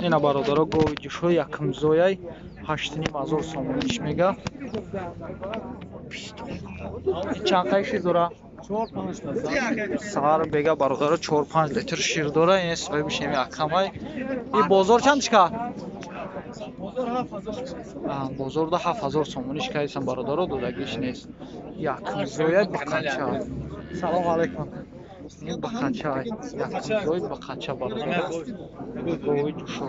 Ина, бародаро, гови ҷушо якумзояй, 8500 сомониш мега. Чанд қай шир дора? Саҳар бега, бародаро, 4-5 литр шир дора. Ин соҳиби шеми акамай. И бозор чанд шика? Бозорда 7000 сомониш кайсан, бародаро, додагиш нест. Якумзояй, бақача. Салому алайкум. Ин бақача, якумзой, бақача, бародаро, гови ҷушо.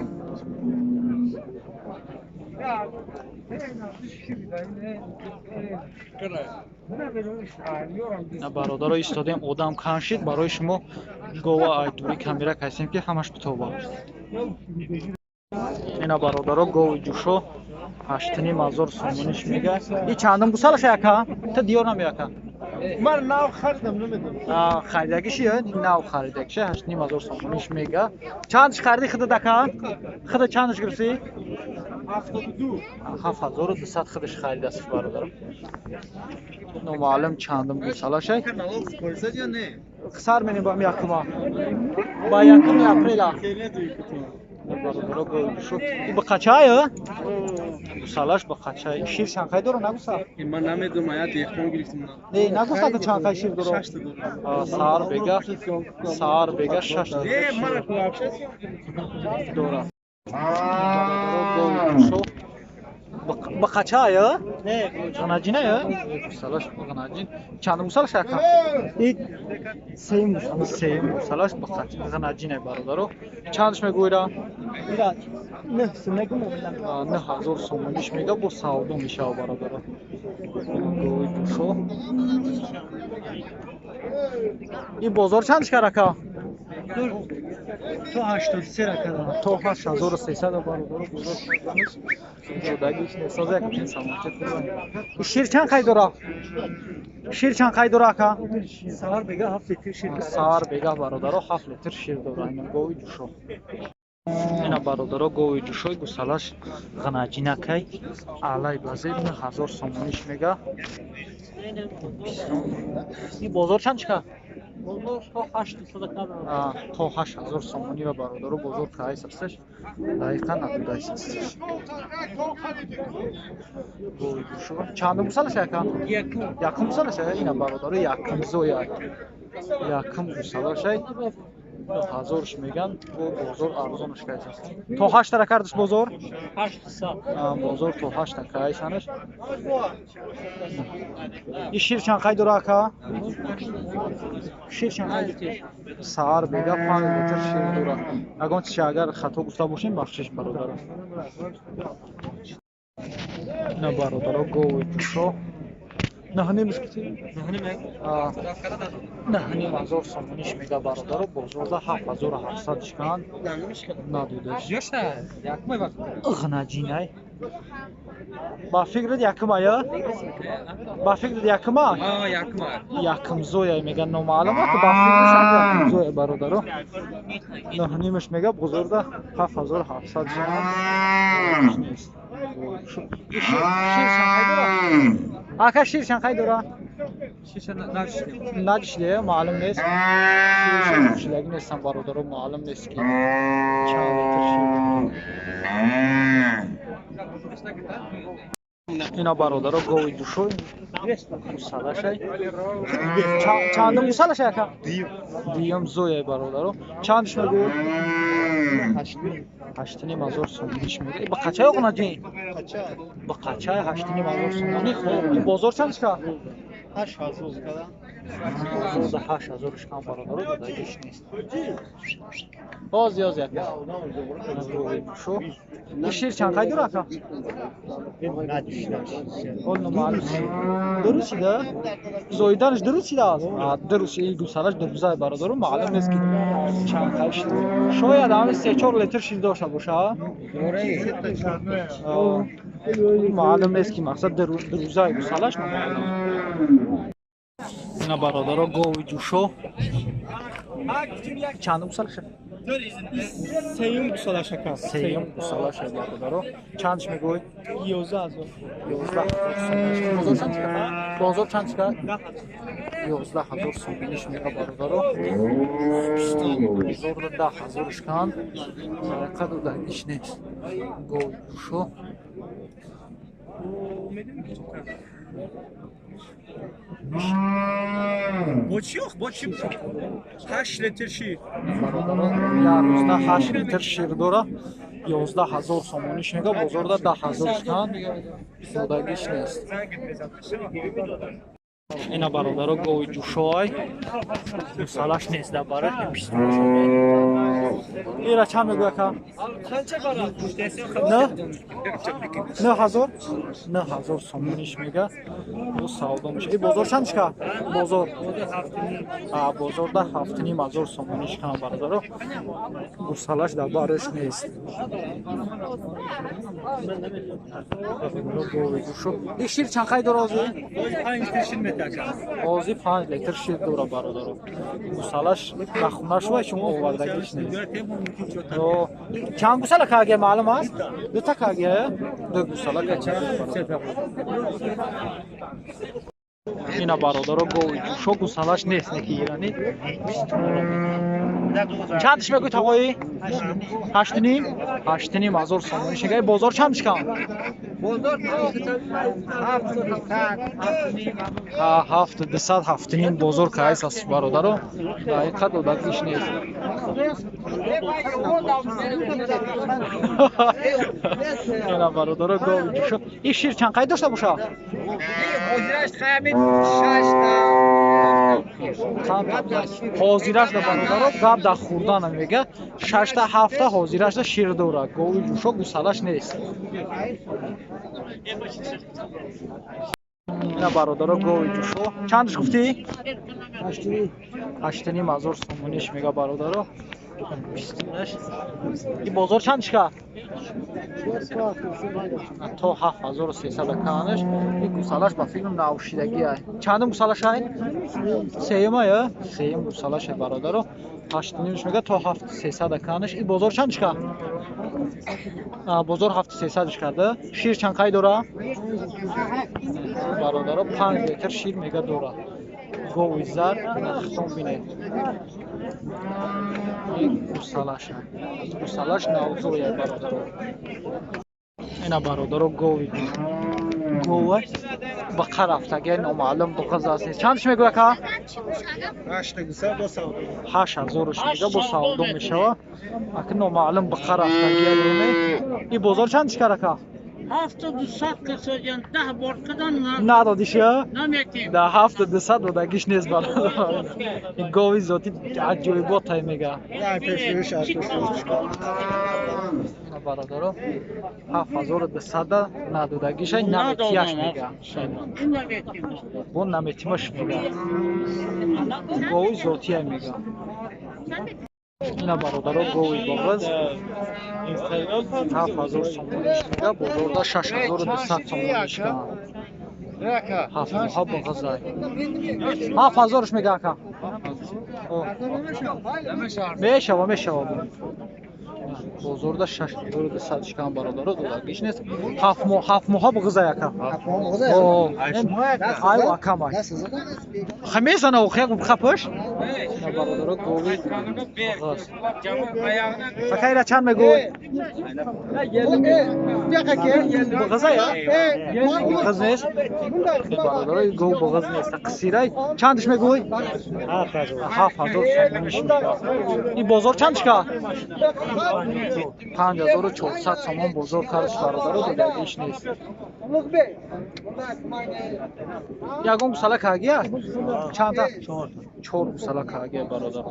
Бародаро, истодем, одам кам шид, барои шумо гова ай дури камера касем, ки ҳамаш битоба. Ина, бародаро, гови ҷушо 8500 сомониш мега. И чандум гусалаша, яка? Та диёр намеяка. Ман нав харидам, намедонам. Харидагиши, нав харидагиши, 8500 сомониш мега. Чандш хариди худат, ака? Худа чандш гирифтӣ? 72. 7200 худаш харидааст, бародарам. Номаълум чандум гусалашай. Сар менем ба якума. Ба 1-уми апрела. Бародаро, шу и бақачая? Гусалаш бақачай. Шир чанд қай дора, нагуса? Ман намедонам, я деҳқон гирифтам. Не, нагуфта ки чанд қай шир дора. Саҳар бега, саҳар бега, шаш дора. Бақачая? Ғанаҷиная? Гусалаш ғанаҷин. Чанд гусалаш, ака? И сеюм гусала, сеюм гусалаш бақача ғанаҷинай, бародаро. Чандш мегӯира? 9000 сомониш мега, бо савдо мешава, бародаро. Гови ҷушо. И бозор чандш кар, ака? То 83 ракада. То 8300, бародаро, бозор карданиш. Додагиш нест. Соза як самочет. Шир чанд қай дора? Шир чанд қай дора, ака? Саҳар бега 7 литр шир. Саҳар бега, бародаро, 7 литр шир дора. Ина гови ҷушо. Ина, бародаро, гови ҷушои гусалаш ғанаҷинакай. Алай базир 9000 сомониш мега. И бозор чанд чика? То 8000 сомонира, бародаро, бозор кайс асташ. Дақиқа надудайс асташ. Гови ҷушо. Чандум гусалаш, ака? Якум гусалаш, ина, бародаро, якум зоя. Якум гусалашай. Ҳазорш меган, бо бозор арзонаш кайс аст. То ҳаштара кардаш бозор? Бозор то ҳашта кайсанаш. И шир чанд қай дора, ака? Шир чанд қай? Саҳар бега 5 литр шир дора. Ягон чизе агар хато гуфта бошем, бахшиш, бародаро. Ина, бародаро, гови ҷушо. 9500 сомониш мега, бародаро, бозорда 7700 шикан надодаш. Ғнаҷинай. Ба фикрат якумая? Ба фикрат якума? Якумзоя мега, номаълум, ки ба фикраш якумзоя, бародаро. Наҳнимаш мега, бозорда 7700 шикан нест. Шир чанд дора? Ака, шир чанд қай дора? Наҷишле, маълум нест. Ширшилаги нестам, бародаро, маълум нест, ки чанд литр шир. Ина, бародаро, гови ҷушой гусалашай. Чандум гусалашай, ака? Дуюм зояй, бародаро. Чандш мегӯ? 8500 сомониш мега. Бақачай оғнаҷин? Бақачай 8500 сомонӣ. Хоб, бозор чанд шика? 8000 када. Бозорда 8000 шикан, бародаро, додагиш нест. Боз ёз як. Шу. Шир чанд қай дора, ака? Ол номаълум. Дуруст шида? Зоиданаш дуруст шидааст? Дуруст, ин гусалаш дурузай, бародаро, маълум нест, ки чанд қай шир. Шояд ҳамин 3-4 литр шир дошта боша. Маълум нест, ки мақсад дурузай гусалаш номаълум. Ина, бародаро, гови ҷушо. Чандум гусалаша? Сеюм гусалаш, ака. Сеюм гусалаш, бародаро. Чандш мегӯй? 11 000. 11 000. Бозор чанд чика? Бозор чанд чика? 11 000 сомониш мега, бародаро. Бозорда 10 000-ш кан, ҳақиқат додагиш нест. Гови ҷӯшо. Бо чӣ ох? Бо чӣ? 8 литр шир. Бародаро, як рӯзда 8 литр шир дора. 11 000 сомониш мега, бозорда 10 000 кан, додагиш нест. Ина, бародаро, гови ҷӯшоай, гусалаш нест, дар бараш. Ира чанд мегӯя, ака? 9000, 9000 сомониш мега, бо савдо меша. И бозор чанд шка? Бозор, бозорда 7500 сомониш кан, бародаро, гусалаш дар бараш нест. Гови ҷӯшо. И шир чанд қай дора ҳозир? Ҳозир 5 литр шир дора, бародаро. Гусалаш ба хона шува, шумо овардагиш нест. Чанд гусала кагия, маълум аст? Дута кагия, ду гусала. Ина, бародаро, гови ҷӯшо, гусалаш нест, неки ирани. Чандиш мегӯй, тағоӣ? Ҳашту ним, 8500 сомониш мега. Бозор чандиш кам? 7200, 7,5 бозор кайс аст, бародаро, ҳақиқат додагиш нест. Ина, бародаро, гови ҷӯшо. И шир чанд қай дошта боша? Ҳозирашда, бародаро, гап дар хӯрдана мега, шашта ҳафта ҳозирашда шир дора. Гови ҷӯшо, гусалаш нест. Ина, бародаро, гови ҷӯшо. Чандаш гуфтӣ? 8500 сомониш мега, бародаро. И бозор чанд шка? То 7300 канаш. И гусалаш ба филм навшидагия. Чандум гусалаш ай? Сеюма я? Сеюм гусалаш ай, бародаро. 8,5-ш мега, то 7300 канаш. И бозор чанд шка? Бозор 7300 карда. Шир чанд қай дора? Бародаро, 5 литр шир мега дора. Гови зар, хитон бинед. Гусалаш, гусалаш навзоя, бародаро. Ина, бародаро, гови гова ба қарафтаги, номаълум буғаз аст. Чандш мегӯя, ака? 8000-ш мега, бо савдо мешава. Ака, номаълум ба қарафтаги. И бозор чандш кар, ака? 7200 касоҷан 10 бор қадан. Надодиша? Наметим. Да 7200 додагиш нест, бародар. Ин гови зоти аҷоибот тай мега. Бародаро, 7200 надодагиша, наметияш мега. Бо наметимаш мега. Гови зотия мега. Ина, бародаро, гови боғаз, 7000 сомониш мега, бозорда 6200 сомониш кан. Ҳафтмоҳа боғазай. 7000-ш мега, ака. Мешава, мешава. Бозорда 6200 шкан, бародаро, додагиш нест. 7 моҳа буғизай, ака. Аю, акамай. Ха мезана охи хапаш? Бародаро, гови буғиз. Ака, ира чанд мегӯй? Буғизай, буғиз нест. Бародаро, гов буғиз нест. Қисирай чандиш мегӯй? 7000 сомониш мега. И бозор чанд шка? 5400 сомон бозор кардаш, бародаро, додагиш нест. Ягон гусала кагия? Чанда? Чор гусала кагия, бародар.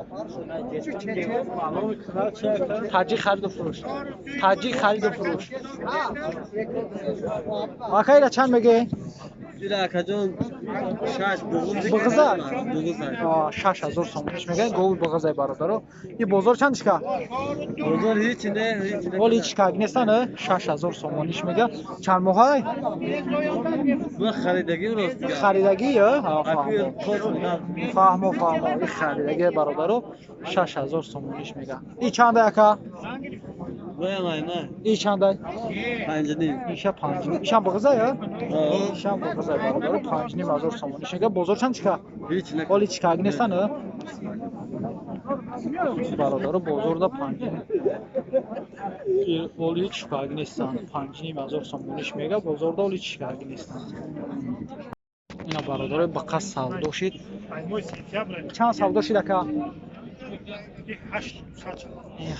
Таҷик хариду фурӯш. Таҷик хариду фурӯш. Ака, ира чанд мегӯӣ? Буғизай? 6000 сомониш мегӯяд, гови буғизай, бародаро. И бозор чанд шка? Бозор ҳеч не, ҳеч не. Ҳоли ҳеч шкак нестан, 6000 сомониш мега. Чанд моҳай? Бу харидагӣ рост. Харидагӣ, фаҳмо, фаҳмо. И харидагӣ, бародаро, 6000 сомониш мега. И чанда, ака? И чандай? 5.5. Иша 5. Ишам бағза я? Ишам бағза бародаро 5.5 ҳазор сомонӣ. Шега бозор чанд чика? Оли чикаг нестан? Бародаро бозорда 5 оли чикаг нестан. 5.5 ҳазор сомониш мега бозорда оли чикаг нестан. Ина бародаро бақа савдо шид. Чанд савдо шид ака?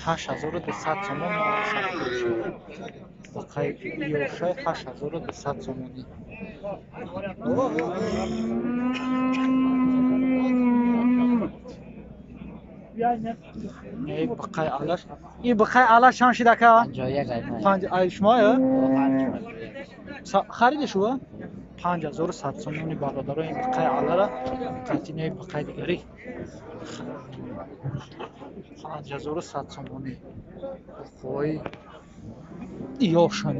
8200 сомон савдо шид. Бақаи ёшай 8200 сомонӣ. Эй бақаи алаш. И бақаи алаш чанд шид ака? 51. 5 ай шумоя? Хариди шумо? 5100 сомони бародаро ин бақаи алара қатинаи бақаи дигари 5100 сомони. Ой ёшан.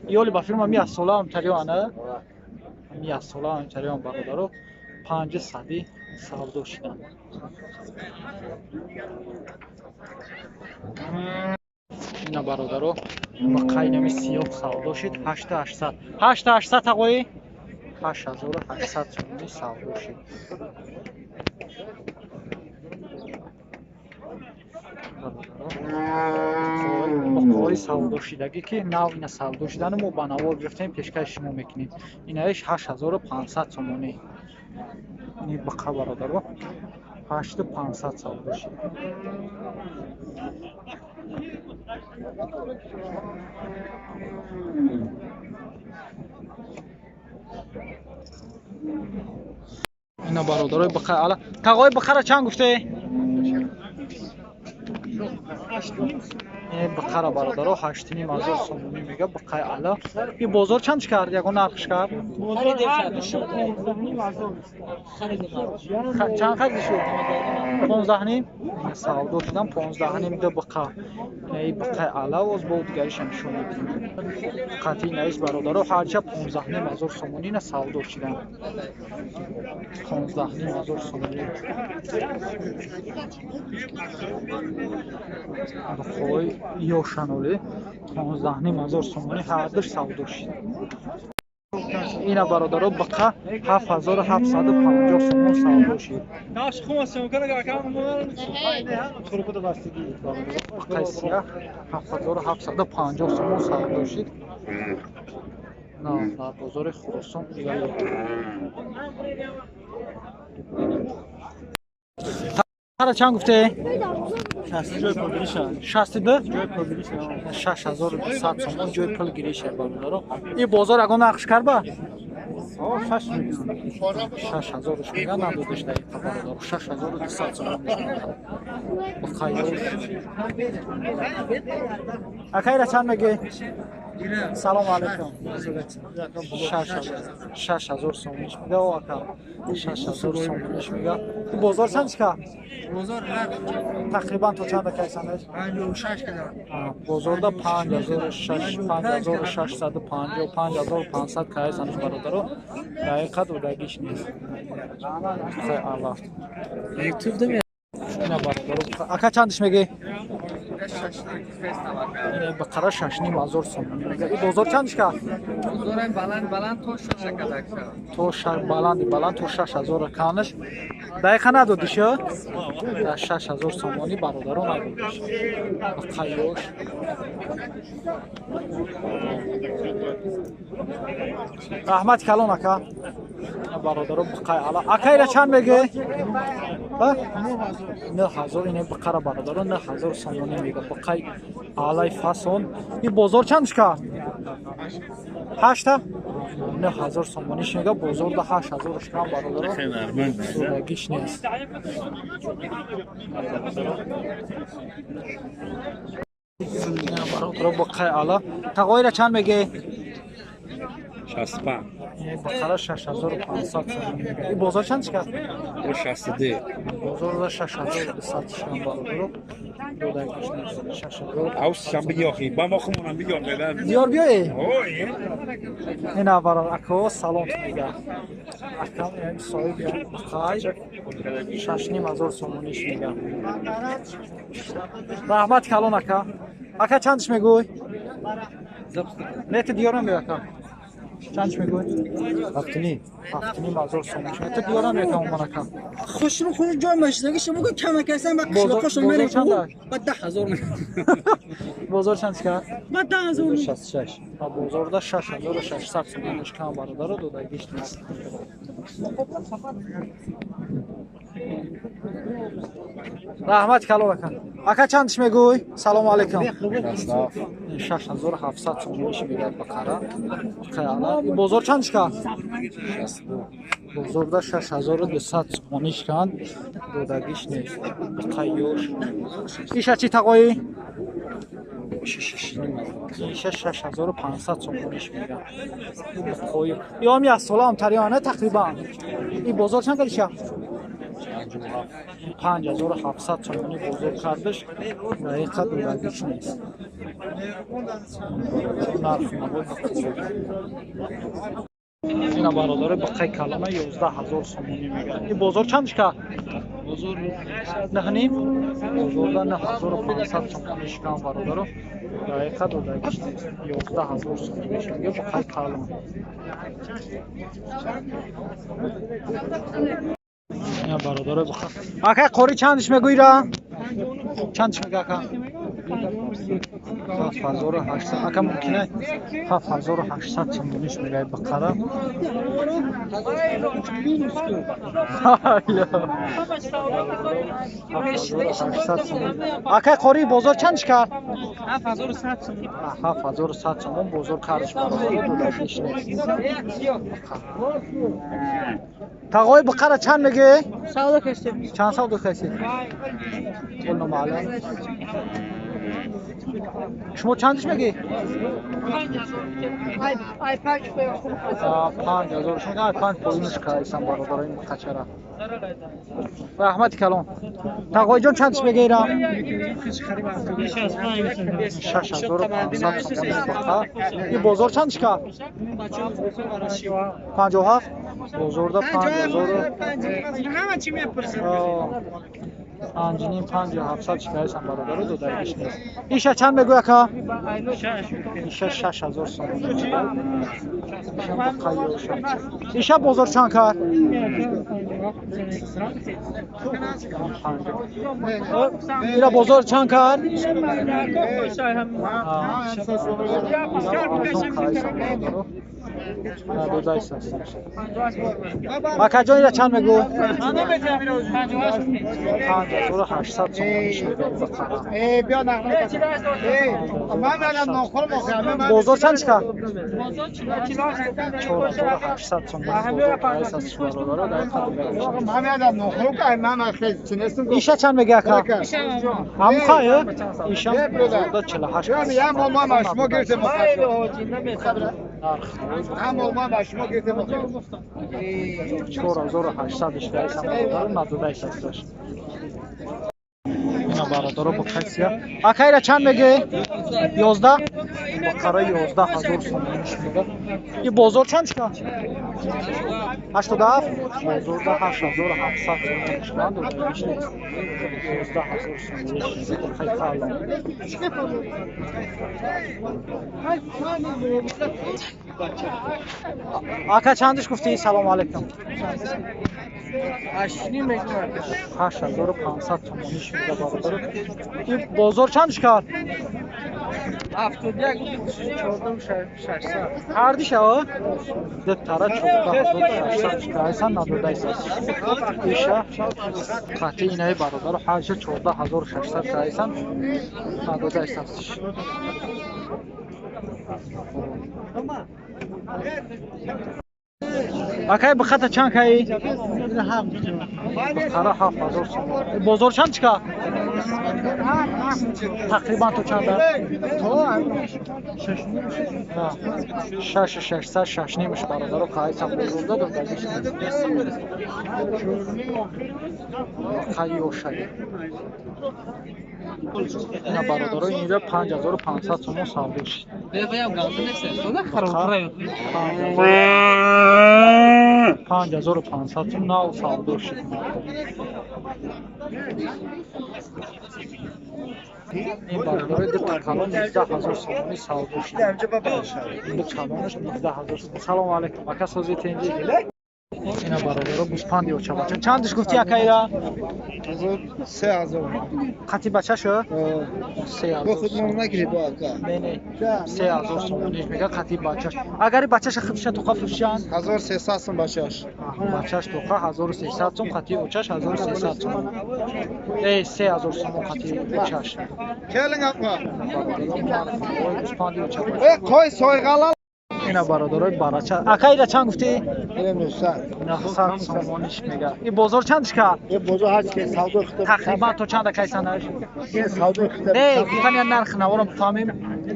Ёли ба фирма ми асолам тариёна. Ми асолам тариён бародаро 500 савдо шидан. Ина бародаро бақаи нами сиёҳ савдо шид 8800. 8800 ағои 8800 сомонӣ савдо шид. Бақои савдо шидагӣ ки нав ина савдо шидану мо ба навор гирифтем пешкаши шумо мекунем. Инаиш 8500 сомонӣ. Ин бақа бародаро 8500 савдо шид. Ина бародарои бақаи ала. Тағои бақара чанд гуфте? Бақара бародаро 8500 сомонӣ мега бақаи ала. И бозор чанд кард? Ягон нархш кард? Чанд хариди шуд? 15.5. Савдо шудан 15.5 ду бақа. И бақаи ала оз бо дигариш нишон медиҳем. Қатъи наис бародаро ҳарча 15.5 сомонӣ на савдо шудан. 15.5 сомонӣ. Бақои ёшаноли 15.5 сомонӣ ҳардуш савдо шуд. Ина бародаро бақа 7750 сомон савдо шуд. Бақаи сиёҳ 7750 сомон савдо шуд. На дар бозори Хуросон. Тара чанд гуфте? 62? 6200 сомон ҷои пул гириша бародаро. И бозор ягон нақш карба? 6000 мега надодиш дақиқа бародаро. 6200 сомон. Бақайёш. Акайра чанд меги? Салом алейкум. 6000 сомониш мега о ака. 6000 сомониш мега. Бозор чанд чика? Бозор тақрибан то чанд кайсанаш? 56 када. Бозорда 56 5650 5500 кайсанаш бародаро. Дақиқа додагиш нест. Хай Аллоҳ. Ина бародаро. Ака чандиш меги? Бақара 6500 сомонӣ мега. И бозор чандиш ка? Бозорам баланд баланд то 6 када. То 6 баланд баланд то 6000 канаш. Дақиқа надодиш ё? 6000 сомонӣ бародаро надодиш. Бақаёш. Раҳмат калон ака. Бародаро бақаи ала. Акайра чанд меги? 9000 ина бақара бародаро 9000 сомонӣ мега. Бақаи алай фасон. И бозор чанд шка? 8 9000 сомониш мега. Бозорда 8000 шкам бародаро. Судагиш нест. Бародаро бақаи ала. Тағоира чанд меги? 65. Бақара 6500 сомонӣ мега. И бозор чанд шка? 62. Бозорда 6200 шкам бародаро. Додагиш нест. 6000. Авсам бигёхи. Ба мо хумонам бигёх медам. Диёр биёй. Ой. Ина бародар ако салом мега. Акам ям соҳиб бақай 6500 сомониш мега. Раҳмат калон ака. Ака чандш мегӯй? Не, ту диёрам бё ака. Чандш мегӯй? 7.5. 7.5 ҳазор сомон. Ту диёрам бё тамоман ака. Хушру хуш ҷой машинаги шумо ку камак ҳастан ба қишлоқошон Бозор чанд аст? Ба 10 000. Бозор чанд чикар? Ба 10 000. 66. Бозорда 6600 сомониш кам бародаро додагиш нест. Раҳмат калон ака. Ака чандш мегӯй? Салому алайкум. 6700 сомониш мегӯяд бақара. Қаяла. Бозор чандш кар? Бозорда 6200 сомониш кан. Додагиш нест. Қайёш. Иша чӣ тағоӣ? Иша 6500 сомониш мегӯяд. Қои. Ё ҳам як сола ҳам тариёна тақрибан. И бозор чанд кардиша? 5700 сомонӣ бозор кардаш. Дақиқа додагиш нест. Нархи мавод. Ина бародари бақай калона 11 000 сомонӣ мегӯяд. И бозор чандш кард? Бозор 9.5? Бозорда 9500 сомонӣ шикан бародаро. Дақиқа додагиш нест. 11 000 сомонӣ мегӯяд бақай калон. Ина бародаро бақа. Ака қори чандш мегӯйра? Чандш мега ака? 7800. Ака мумкина 7800 сомониш мегӯяд бақара. 7800 сомон. Ака қори бозор чандш кард? 7100 сомон. 7100 сомон бозор кардш бародаро додагиш нест. Тағои бақара чанд мегӯӣ? Савдо кастем. Чанд савдо кастед? Пул номаълум. Шумо чандш мегӯӣ? Ай панҷ. 5000. Шумо ай панҷ поинш кайсан бародаро ин қачара. Раҳмати калон. Тағоиҷон чандш мегӯира? 6500 сомон бақа. И бозор чандш кард? 57? Бозорда 5000. Ҳама чӣ мепурсад? 5.5, 5.700 шикаясам бародаро додагиш нест. Иша чанд мегӯй ака? Иша 6000 сомон. Иша бозор чанд кард? Ира бозор чанд кард? Акаҷон ира чанд мегӯ? 5800 сомониш мегӯяд бақара. Бозор чанд чикар? 4800 сомон бозор кардааст бародаро дар қадр. Иша чанд мега ака? Ҳамхай? Иша бозорда 48. 4800 ишкаисам бародаро надодаисташ. Ина бародаро бақайсия. Ака ира чанд мегӯӣ? 11? Бақара 11 000 сомониш мега. И бозор чанд чика? 87? Бозорда 8700 сомониш мега, додагиш нест. 11 000 сомониш мега, бақай калон. Ака чандиш гуфтӣ? Салому алайкум. 8500 сомониш мега бародаро. И бозор чандиш кард? 71 4600. Ҳардиша? Ду тара 14600 шикаисан надодаисас. Иша қатъи инаи бародаро ҳардиша 14600 шикаисан надодаисас. Акай бихата чанд каи? Бихара 7000 сомон. Бозор чанд чика? Тақрибан то чанд аст? 6600, 6.5 бародаро кайсам бозорда додагиш нест. Қайёшаги. Ина бародаро инҷа 5500 сомон савдо шуд. 5500 сом нав савдо шуд. Ин бародарои ду калон 19000 сомонӣ савдо шуд. Ду калонаш 19000 сомон. Салому алайкум. Ака, сози тенҷи. Ина бародаро гӯспанди очабача. Чандиш гуфти, акайра? 3000. Қати бача шо? 3000. Худмон нагири бо ака. Не, не. 3000 сомониш мега қати бачаш. Агари бачаша худша тоқа фурӯшанд? 1300 сум бачаш. Бачаш тоқа 1300 сум, қати очаш 1300 сум. Э, 3000 сум қати очаш. Келин апа. Гӯспанди очабача. Э, қой сойғала. Ина бародарои барача. Акайра чанд гуфтӣ? 900. 900 сомониш мега. И бозор чандиш кард? Э, бозор ҳаст ки савдо хита. Тақрибан то чанда кайсанаш? Ки савдо хита. Не, гуфтан я нарх наворо бифаҳмем.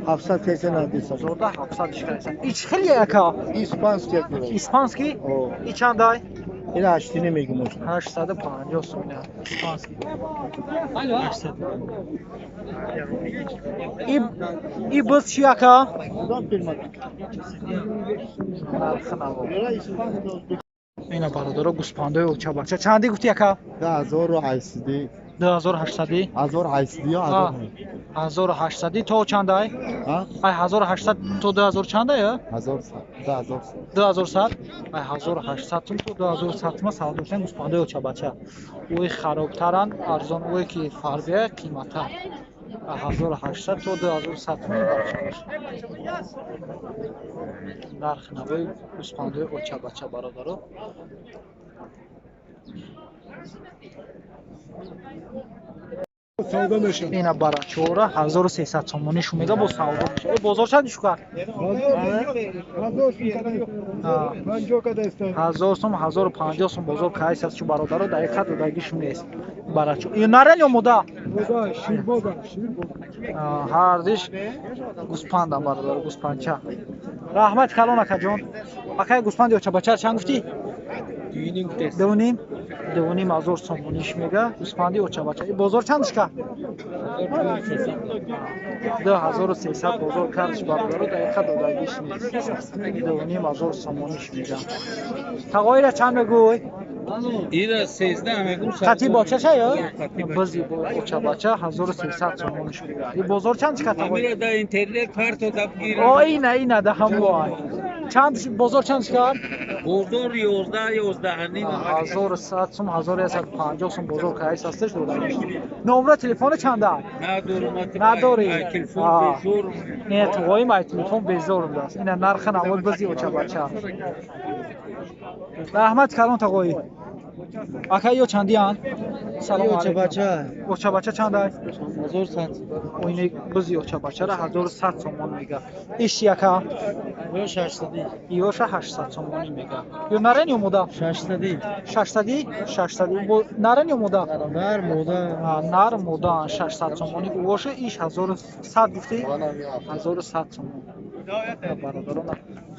700 кайсан адиса. Бозорда 700 иш кайсан. И чӣ хеле ака? Испанский кунад. Испанский? О. И чандай? Ина 8 мегум. 850 сом испанский. 800. И боз чӣ, ака? Нархи наво. Ина бародаро гӯспандои очабача. Чанди гуфти, ака? 2800. 2800? 1800 ё 1800 то чандай? А? Ай, 1800 то 2000 чандай? 1100, 2100. 2100? Ай, 1800 сум то 2100 сума савдо шудан гӯспандои очабача. Ӯи харобтаранд арзон, ӯе ки фарбия қиматтар. 1800 то 2100 сум барчаш. Нархи навои гӯспандои очабача, бародаро. Ина барачора 1300 сомонӣ шумега, бо савдо мешава. Э, бозор чанд шукар? 1000 сум, 1050 сум бозор кайс аст, чу бародаро дақиқа додагишум нест. Барачо. Ё нарен ё мода? Ҳардиш гӯспандам, бародаро, гӯспандча. Раҳмат калон, акаҷон. Акай, гӯспанди очабача чанд гуфтӣ? 2.5? 2.5 ҳазор сомониш мега гӯспанди очабача. И бозор чандиш кард? 2300 бозор кардиш, бародаро, дақиқа додагиш нест. 2.5 ҳазор сомониш мега. Тағоира чанд мегӯй? Ира 13 мегум. Қати бочаша ё? Бизи очабача 1300 сомониш мега. И бозор чандиш кард, тағоира? Амира да интернет парто дап гир. О, ина, ина да ҳамвай. Чанд бозор чандиш кард? Бозор 11, 11 ним. 1100 сум, 1150 сум бозор кайс ҳасташ, додагиш. Номра телефони чанда? Надорам. Надорӣ? Телефон безор. Не, туғоим ай телефон безор будааст. Ина нархи навои бизи очабача. Раҳмат калон, тағоӣ. Ака, ё чандиянд? Салому алайкум. Очабача чандай? 1100. Оине бизи очабачара 1100 сомон мега. Иш, ака? Ё 600. Ёша 800 сомонӣ мега. Ё нарен ё мода? 600. 600? 600. Бо нарен ё мода? Нар, мода. Нар, мода 600 сомонӣ. Ӯоша иш 1100 гуфтӣ? 1100 сомон. Бародарон.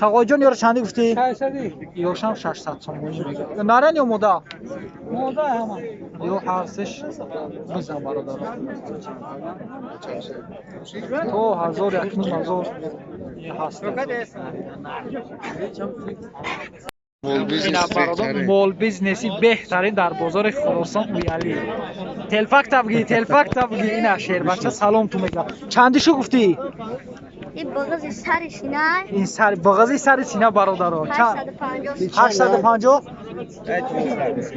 Тағоиҷон, ёро чандӣ гуфтӣ? 600. Ёшам 600 сомонӣ мега. Ё нарен ё мода? Мода ҳама. Ё ҳарсеш бизан, бародарон. То 1000, 1.5 ҳазор ҳаст. Ина бародар, мол бизнеси беҳтарин дар бозори Хуросон Уяли. Телфак табги, телфак табги, ина шербача салом ту мега. Чанди шу гуфтӣ? Ин бағзи сари сина. Ин сар бағзи сари сина, бародаро. Чанд? 850. 850?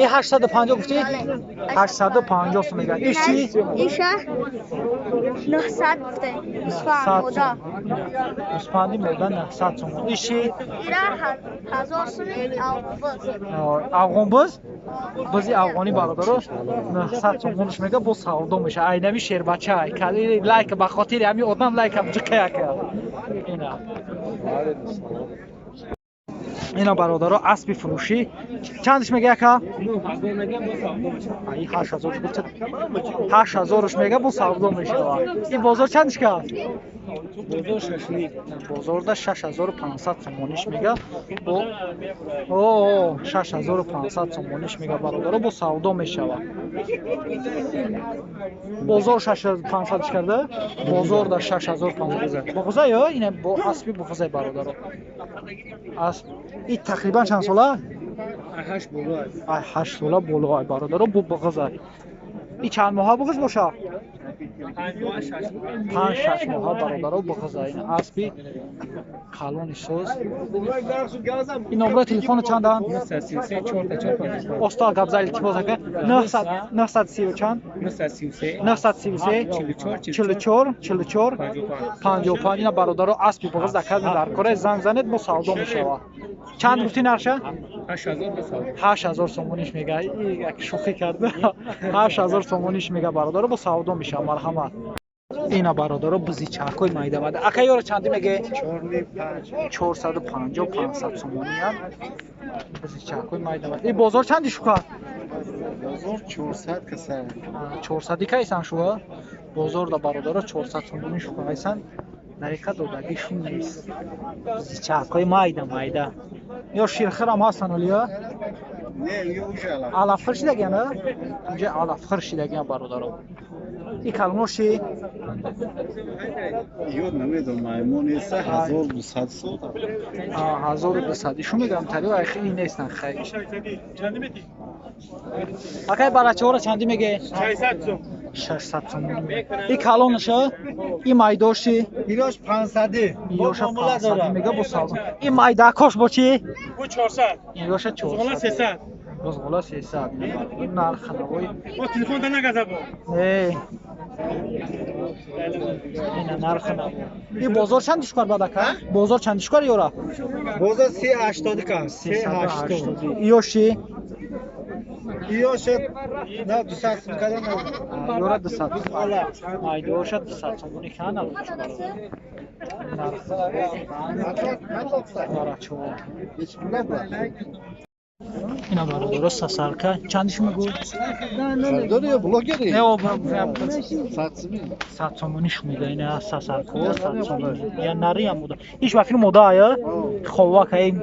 Ин 850 гуфтӣ? 850 сум мега. Иш чӣ? Иша 900 гуфте. Гӯсфанд мода. Гӯсфанди мода 900 сум. Иш чӣ? Ира 1000 суми афғонбуз. Афғонбуз? Бузи афғонӣ, бародаро, 900 сомонш мега, бо савдо меша. Айнами шербача ай. Кали лайк ба хотири ҳами одам лайкам ҷиқаяка. Ина. Ина бародаро, аспи фурӯшӣ чандиш мега, ака? Ай, 8000 гуфта, 8000 мега, бо савдо мешавад. Ин бозор чандиш кард? Бозорда 6500 сомониш мега. О, 6500 сомониш мега, бародаро, бо савдо мешавад. Бозор 6500 карда? Бозорда 6500. Буғза ё ина бо аспи буғзаи, бародаро. Асп и тақрибан чанд сола? Ай, 8 сола боло, ай, бародаро, бу буғза. И чанд моҳа буғиз боша? 5-6 моҳа бародаро буғиза. Ин аспи калони соз. Ин номраи телефону чанданд? Оста гап за, илтимос ака. 930 чанд? 933 44 44 55. Ина бародаро, аспи буғиз дар дар кора занг занед, бо савдо мешавад. Чанд гуфтӣ нарша? 8000 сомониш мега. Як шӯхӣ карда. 8000 сомониш мега бародаро, бо савдо мешавад. Марҳамат. Ина бародаро, бизичакҳои майда майда. Ака, ёро чандӣ меге? 450, 500 сомониям бизичакҳои майда майда. И бозор чанди шука? Бозор 400 каса. 400 кайсан шуа? Бозор да бародаро 400 сомони шука кайсан. Нариқа додагишун нест. Бизичакҳои майда майда. Ё ширхирам ҳастан олия? Не, ё уже алаф. Алафхир шидагиан, а? Уже алафхир шидагиан бародаро. И калмоши? Ё намедонам, маймон нест, 1200 сом. А, 1200. Ишу мегам тари айхи ин нестан хай. Акай, барачаҳоро чандӣ меге? 600 сом. 600 сом. И калонаша? И майдоши? Ирош 500. Иёша 500 мега, бо савдо. И майдакош бо чӣ? Бу 400. Иёша Бузғола 400. 300. Бузғола 300. Нархи навои. Бо телефон да нагаза бо. Э. Ина нархи наво. И бозор чанд душкар бад ака? Бозор чанд душкар ёра? Бозор 380 кан, 380. Иёши? Иёша на 200 сом кадан. Ёра 200. Майдоша 200 сомони кана. Нарх. Барачо. Ина бародаро, сасарка. Чанди шумо гӯ? Сардори ё блогери? Не, о, 100 сомон. 100 сомониш мега ина сасарко 100 сомон. Я нариам буда. Иш вафин мода ая? Ховак ай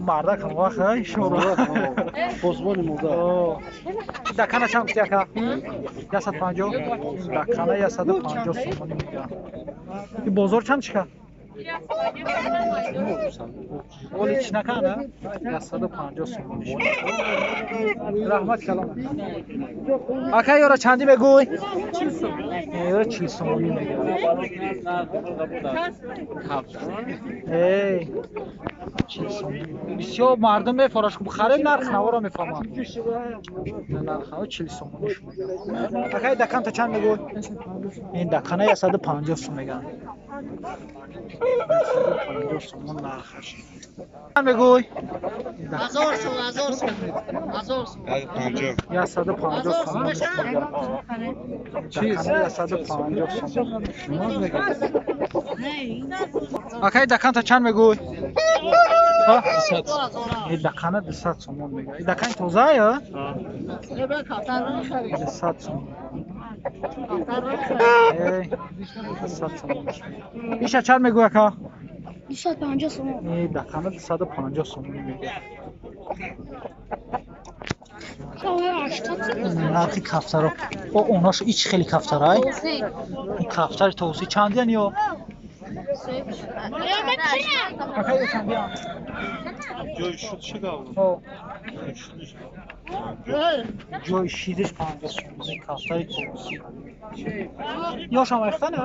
мардак ховак ай шуро. Позвони мода. Дакана чанд гуфти ака? 150. Дакана 150 сомонӣ мега. И бозор чанд шика? Оли чӣ накана? 150 сомониш. Раҳмат калом. Ака, ёра чандӣ мегӯй? Ёра 40 сомонӣ мега. Эй, 40 сомонӣ. Бисёр мардум мефораш, харед, нарх наворо мефаҳмам. Нарх наво 40 сомониш мега. Ака, даканта чанд мегӯй? Ин дакана 150 сом мега. 150 сомон нархаш. Чанд мегӯй? 1000 сом, 1000 сом, 1000 сом. 150 сомон мега. Дакана 150 сомон мега. Акай, даканта чанд мегӯй? Ин дакана 200 сомон мега. Ин дакани тоза ё? 200 сомон. Эй, 200 сомон. Иша чанд мегӯй, ака? 250 сомон. Ин дакана 250 сомон мега. Нархи кафтаро. О, онош ич хеле кафтарай. Ин кафтари товуси чандиян ё? Ака, ё чандиян? О. Ҷои шидаш 50 сомон. Кафтари товуси. Ёшам айхтана?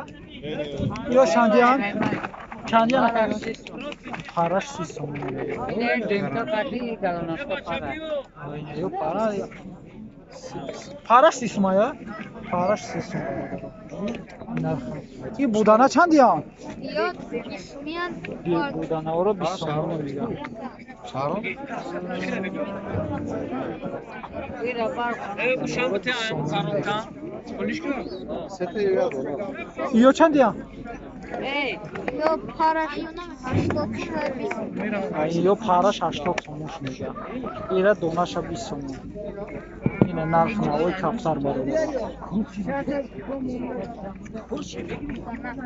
Ё чандиян? Чандиян ака? Параш 30 сомон. Ё пара параш 30 сом ё? Параш 30 сом. Нарх. И будана чандиян? Ё бисмиян. Буданаро 20 сомон мега. Ё чандиян? Ё параш 80 20. Ё параш 80 сомон мега. Ира донаша 20 сомон. Ина нарх навои кафтар бародар.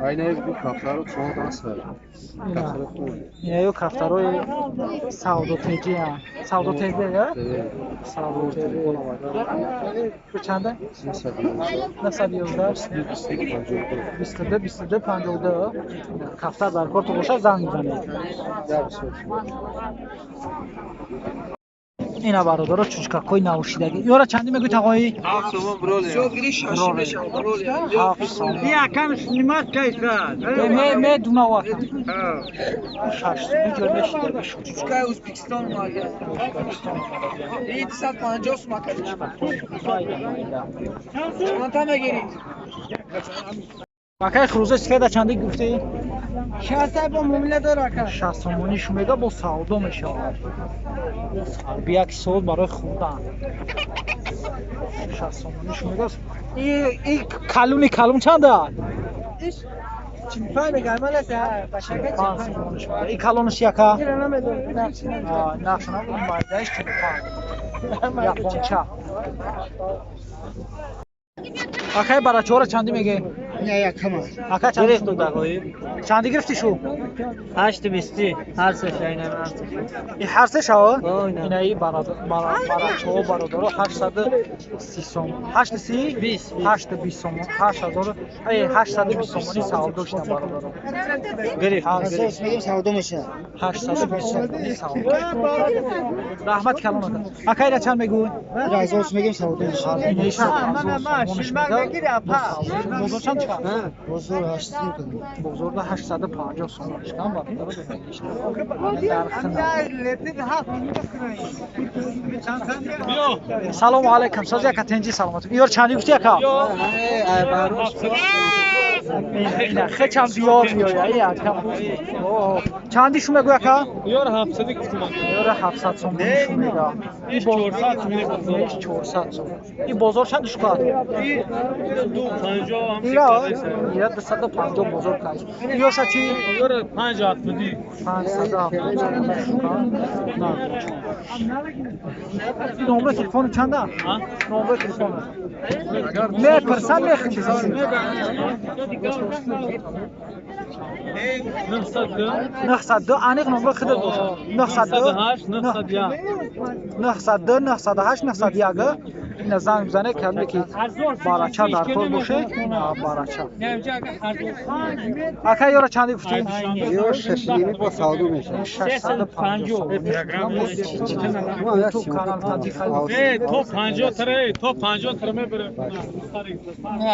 Айна бу кафтаро чор аст. Кафтаро хуб. Ина ё кафтарои савдотеҷиан. Савдотеҷи я? Савдотеҷи. Бу чанда? 911 22 22 52. Кафтар дар кор ту боша, занг занед. Ина бародаро, чучкакҳои навшидагӣ. Ёра чандӣ мегӯй, тағоӣ? 7 сомон, броле. 7 сомон. Якам снимать кайфа. Медуна вака. 6 сомон ҷо мешидагӣ. Чучкаи Ӯзбекистон омада. И 250 сум ака. Чанд мегирӣ? Акай, хурӯзаи сифеда чандӣ гуфтӣ? 60 бо муомила дор ака. 60 сомонӣ шумега, бо савдо мешавад. Як соат барои хӯрдан. 60 сомонӣ шумега. И калуни калун чанда? Иш 45 мега, ман аст, башака 5 45. Сомонӣ шумега. И калонаш яка? Ира намедонам, нақш намедонам. Нақш намедонам, майдаиш 45. Японча. Акай, барачора чандӣ меге? Не, якама. Ака, чандӣ? Чандӣ гирифтӣ шу? 8 20 ҳар се шайна. И ҳар се шава? О, ина. Инаи барачаҳо, бародаро, 830 сом. 830? Бист. 820 сомон. 8000, эй, 820 сомонӣ савдо шуда, бародаро. Гирифт. Мегем, савдо мешавад. 820 сомонӣ савдо. Раҳмат калон, ака. Ака, ира чанд мегӯй? Ҳазор мегем, савдо мешавад. Бозор чанд чиқад? Бозор 800. Бозорда 850 сомон чиқам, бародаро. Салому алайкум, соз яка, тенҷи, саломат. Ёр чанди гуфти, яка? Хечам биёр биёя, яка. Чанди шу мегӯ, яка? Ёр 700 гуфтум. Ёра 700 сомонӣ шу мега. Иш 400 сомонӣ бозор. 400 сомон. И бозор чанд шукад? И 250 ҳам. Ира, ира 250 бозор кайс. Ёша чи? Ёр 570. 570 сомонӣ шукад. Номер телефони чанда? Номер телефони. Мепурсам, мехӯрди. 902. 902, аниқ номер худат бошад. 902. 908 901. 902 908 901. Ина занг бизане, кадме ки барача дар кор боше, ина барача. Ака, ёра чанди гуфтӣ? Ё шашними бо савдо мешавад. 650. Ютуб канал Таҷи Халил. Э, то 50 тара, то 50 тара мебарем.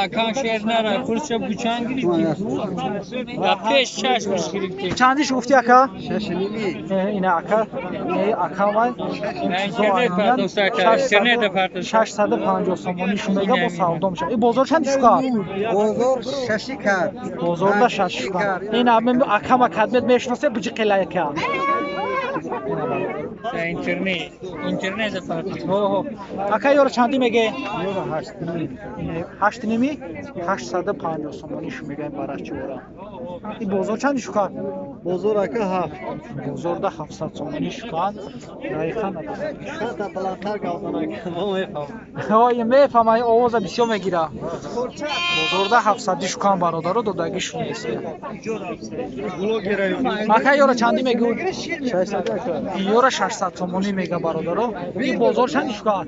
Акан шер нара, курча бучан гирифти. Да пеш чашмаш гирифти. Чандиш гуфтӣ, ака? Шашними. Ина ака, ака ман. Интернет пардохт ака, интернет пардохт. 650 сомонӣ шумега, бо савдо мешавад. И бозор чанд шукар? Бозор шаши кард. Бозорда шаш шукар. Ина акама кадмет мешиносе, буҷиқила яка. Интернет, интернет пардохт. Ака, ёро чандӣ меге? Ҳашт ними? 850 сомонӣ шумега ин барачора. И бозор чанди шукар? Бозор ака ҳафт. Бозорда 700 сомонӣ шукар. Дақиқа надорам. Хата баландтар гавзанак. Мо мефаҳмам. Ой, мефаҳмам, ин овоза бисёр мегира. Бозорда 700 шукан, бародаро, додагӣ шунест. Ака, ёра чандӣ мегӯ? 600 ака. Ёра 600 сомонӣ мега, бародаро. Ин бозор чанди шукар?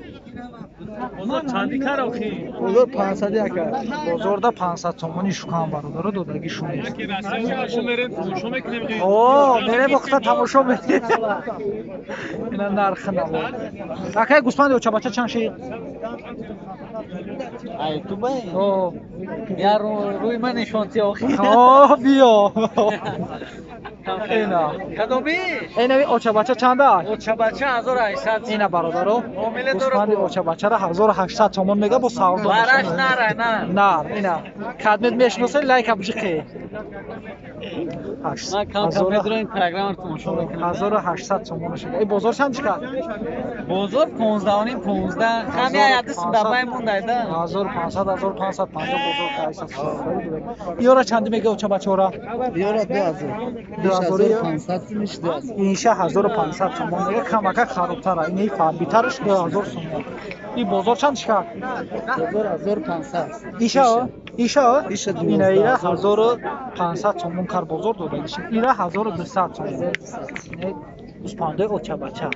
Бозор чанди кар охи? Бозор 500 ака. Бозорда 500 сомонӣ шукан, бародаро, додагӣ шунест. Ки Россия шо мерем, тамошо мекунем. О, мерем, вақта тамошо мекунем. Ина нархи наво. Акай, гӯспанди очабача чанд шид? Ай, ту бай. О, Я рӯи ман нишонти охи. О, биё. Ина. Кадоми? Энави очабача чанда? Очабача 1800. Ина, бародаро, Муомила дорад гӯспанди бо. очабачара 1800 сомон мега, бо савдо Бараш мешавад. нара, на. Нар, ина. Кадмет мешиносе, лайка биҷиқе. Ман кам кам медурам, программа тамошо мекунам. 1800 сомон шуда. Эй, бозор чанд чикар? Бозор 15 ним, 15. Хами аяды сумдабай мондай да. 1500, 1550 бозор кайса. Ёра чанди мега очабачора? Ёра 2000. 2000. 500 сумиш 2000. Инша 1500 сомон мега, камака харобтара. Ини фарбитараш 2000 сомон. И бозор чанд шикар? Бозор 1500. Иша? Иша? Иша Ина ира 1500 сомон кар бозор дода. Ира 1200 сомон. Ина гӯспандаи очабача.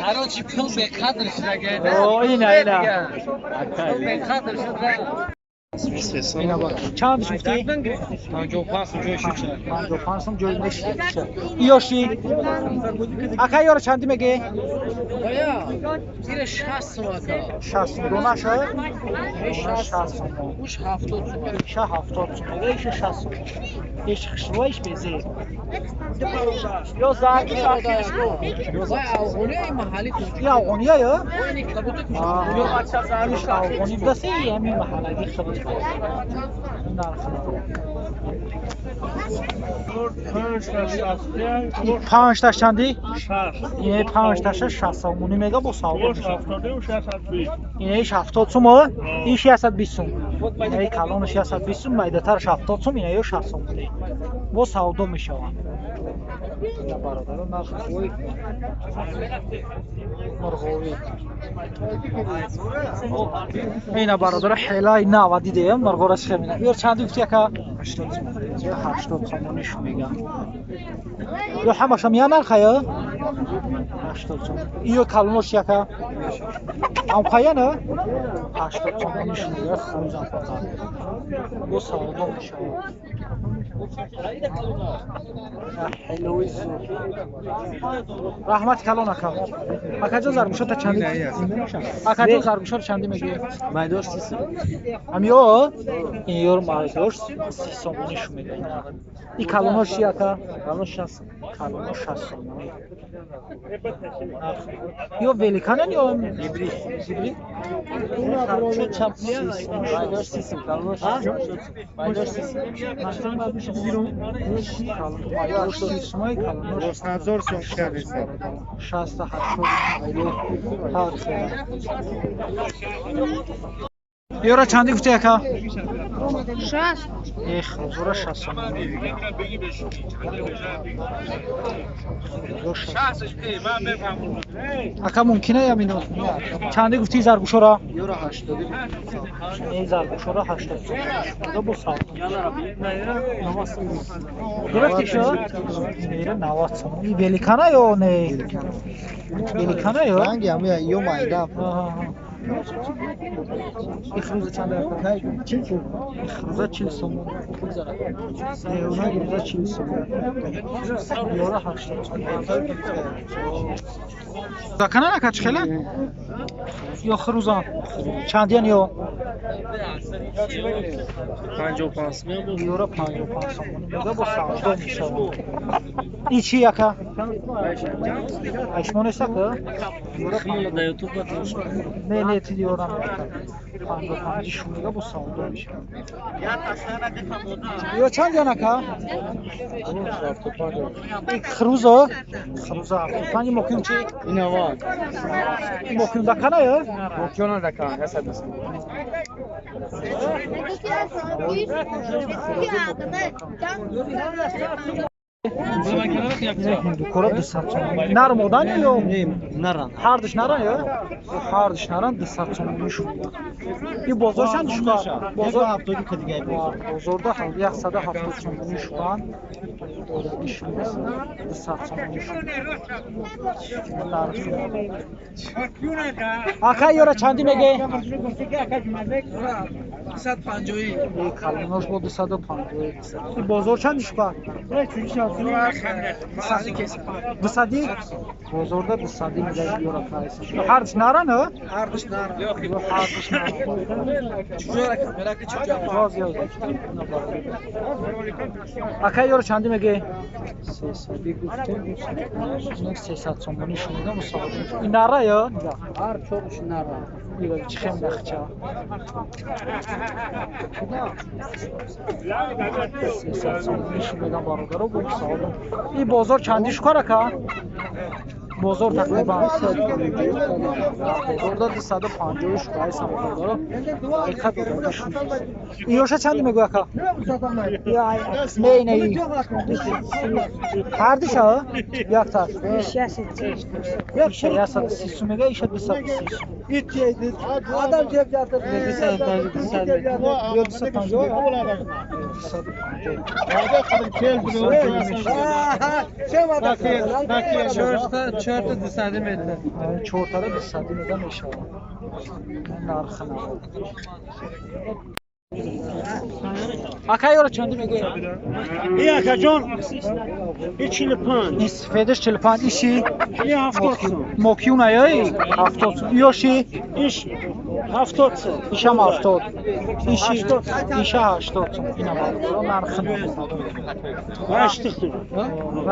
Короче, пул беқадр шуда. О, ина, ина. Пул беқадр шуда. Чанд гуфтӣ? 55 сум ҷои шуд. 55 сум ҷои мешид. Иёши? Ака ёро чанди мегӣ? Оя, зира 60 сум ака. 60 сум донаша? 60 сум. Уш 70 сум. Иша 70 сум. Иша 60 сум. Иш хушрӯ иш безе. Ё зард Вай афғонияи маҳалли тоҷик. И афғония ё? Ини кабута Ё иш афғони даси ҳамин маҳаллаги хабар. Нарх. Панҷташ чанди? Ине панҷташа 60 сомонӣ мега бо савдо мешавад. Ине иш 70 сум, иш 120 сум. Ине калонаш 120 сум, майдатараш 70 сум, ине ё 60 сомонӣ. Бо савдо мешаванд. Бародарон нархҳои мурғовӣ. Ина бародаро ҳелаи нава дидем, мурғора чӣ мена. Ёр чанди гуфти яка? 80 сомониш мега. Ё ҳамашам я нарха ё? 80 сом. Иё калонош яка? Амқая на? 80 сомониш мега, хурӯзам фақат. Бо савдо мешавад. Раҳмат калон ака. Акаҷон заргӯшота чанди? Акаҷон заргӯшоро чанди мегӯӣ? Майдош 30 сум. Ҳамё? Ин ёр майдош 30 сомониш мега. И калонош чи ака? Калонош 60 сум. Калонош 60 сомонӣ. Ё великанен ё гибрид? Гибрид? Майдош 30 сум, калонош 60 сум. Майдош 30 сум. Майдош 30 сум, калонош 1000 сум кардиса. 60 80 ҳар хел. Ёра чанди гуфти ака? 60. Эх, хузура 60 сомонӣ. Ака мумкина я минут? Чанди гуфти заргӯшора? Ёра 80. Ин заргӯшора 80 сомонӣ. Бо савдо. Гирифти шо? Ира 90 сомонӣ. Великана ё не? Великана ё? Ранги ҳамя ё майда. Ихрӯза чанд ака? Ихрӯза 40 сомон. Ихрӯза 40 сомон. Ёра 80 сомон. Закана ака чӣ хела? Ё хрӯзан? Чандиян ё? 55 сум. Ёра 55 сомон. Мега бо савдо мешавад. И чи ака? Айшмон нест ака? Хмона да ютуб батош. Не, не, ти ёрам ака. 55 шумега бо савдо мешавад. Ё чандиян ака? Хрӯзо? Хрӯза 75 мокюн чи? 90. Мокюн дакана ё? Мокюна дакана 120. Ҳиндукора 200 сомонӣ. Нар модан ё? Наран. Ҳардуш наран ё? Ҳардуш наран 200 сомонӣ шуд. И бозор чанд шуда? Бозор 70 ка дигар бозор. Бозорда 170 сомонӣ шуданд. 200 сомонӣ шуд. Ака ёра чанди мегӣ? 250. Калонош бо 250. Бозор чанд шуда? Дусади? Бозорда дусади мега ёра кайса. Ҳардуш наран ё? Ҳардуш наран. Ҳардуш наран. Чуҷора камера ки чуҷора. Боз ёз. Ака ёра чанди мегӣ? Сесади гуфтем. 300 сомонӣ шунида мусоҳиба. Ин нара ё? Ҳар чорш нара. Ира чӣ хем нахча. 300 сомонӣ шунида бародаро бо мусоҳиба. И бозор чанди шукар ака? Бозор тақрибан бозорда 250 шукаи самодаро диққат додада шуд. Иёша чанди мегӯ ака? Не, не. Ҳардуша? Якташ. 130 сум мега, иша 230 сум. Адам ҷеб ятыр. Ё 250? 250. Чорта 200 метр. Чортара 200 мега мешавад. Нархи наво. Ака, ёро чанди мегӯед? И акаҷон, и 45. Ин сифедаш 45, иши? И 70 сум. Мокюна ёи 70 сум. Ёши? Иш 70 сум. Ишам 70. Иши иша 80 сум. Ина бародаро нархи. Ҳаштиқ сум.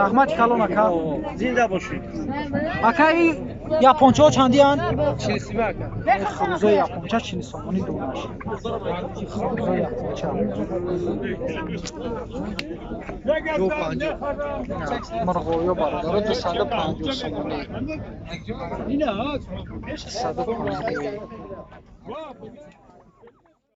Раҳмати калон, ака. Зинда бошед. Ака, и япончаҳо чандиянд? 47, ака. Хурӯзои японча 40 сомонӣ донаш. Хурӯзои японча. Мурғоё, бародаро, 250 сомонӣ. 250.